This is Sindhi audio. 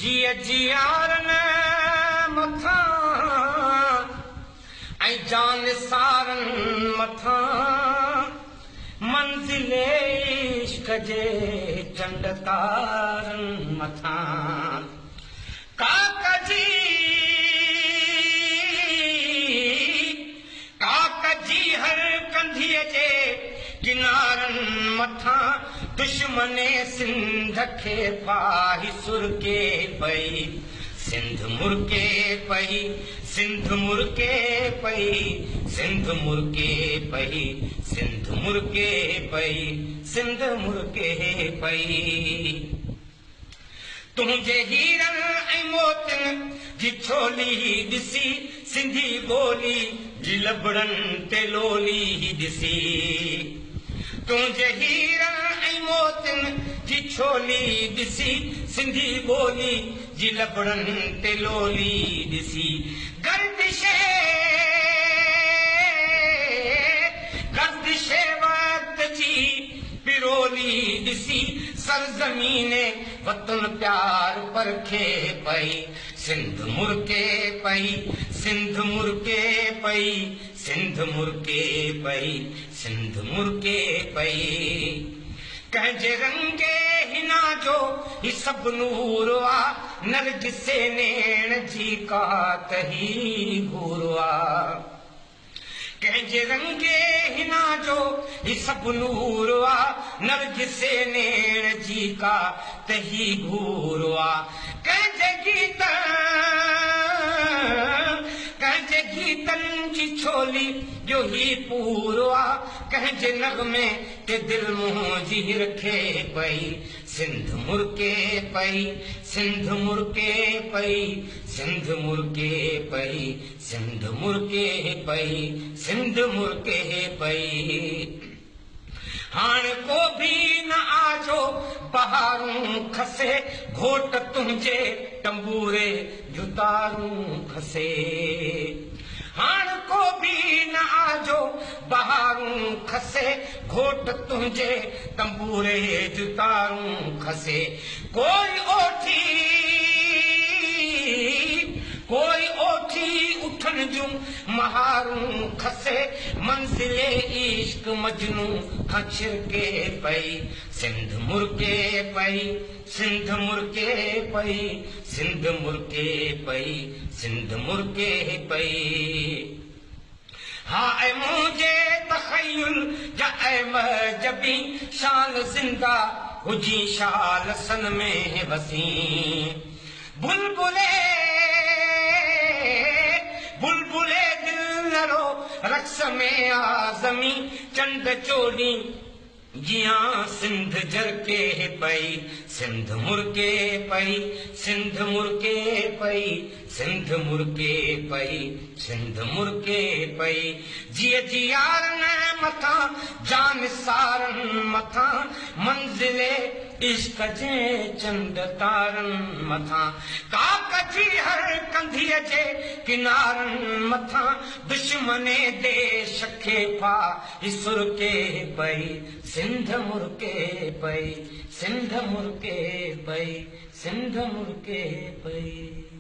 جيء جيارن مٿان ۽ جان سارن مٿان منزل عشق جي چنڊ تارن مٿان ڪاڪ جي ڪاڪ جي هر ڪنڌيء جي ڪنارن مٿان دشمن سنڌ کي ڦاهي سرڪي پئي، سنڌ مرڪي پئي، سنڌ مرڪي پئي، سنڌ مرڪي پئي، سنڌ مرڪي پئي، سنڌ مرڪي پئي. تنهنجي هيرن ۽ موتين جي ڇولي ڏسي، سنڌي ٻولي جي لبڙن تي لولي ڏسي. تنهنجي هيرن ۽ موتين جي ڇولي ڏسي، سنڌي ٻولي جي لبڙن تي لولي ڏسي. گردشي گردشي وقت جي پرولي ڏسي، سرزمين وطن پيار پرکي پئي، سنڌ مرڪي پئي، سنڌ مرڪي پئي، سنڌ مرڪي پئي، سنڌ مرڪي پئي. ڪنهن جي رنگي حنا جو هي سڀ نور آ، نرگسي نيڻ جي ڪات هي گهور آ. ڪنهن جي رنگي حنا جو هي سڀ نور آ، نرگسي نيڻ جي ڪا ته هي گهور آ. ڪنهن جي گيت ڪنهن جي گيتن جي ڇولي جو هي پور آ، ڪنهن جي نغمي تي دل منهنجي رکي پئي، سنڌ مرڪي پئي، سنڌ مرڪي پئي، سنڌ مرڪي پئي، سنڌ مرڪي پئي، سنڌ مرڪي پئي. هاڻ ڪو ڀي نه آ جو بهارون کسي، گهوٽ تنهنجي ٽنبوري جون تارون کسي. هاڻ ڪو ڀي نه آ جو بهارون کسي، گهوٽ تنهنجي تنبوري جون تارون کسي. ڪوئي اوٺي ڪوئي اوٺي اٺن جون مهارون کسي، منزل عشق مجنون کان ڇرڪي پئي، سنڌ مرڪي پئي، سنڌ مرڪي پئي، سنڌ مرڪي پئي، سنڌ مرڪي پئي. ها اي منهنجي تخيل جا اي مهجبين، شال زنده هجين شال سن ۾ وسين. بلبلي بلبلي دل نه رو رقص ۾ آ زمين، چنڊ چوڏهين جيان سنڌ جرڪي پئي، سنڌ مرڪي پئي، سنڌ مرڪي پئي، سنڌ مرڪي پئي، سنڌ مرڪي پئي. جيء جيارن مٿان جان سارن مٿان، منزل عشق جي چنڊ تارن مٿان، ڪاڪ جي هر ڪنڌيء جي ڪنارن مٿان، دشمن ديش کي ڦاهي سرڪي پئي، سنڌ مرڪي پئي، سنڌ مرڪي پئي، سنڌ مرڪي پئي.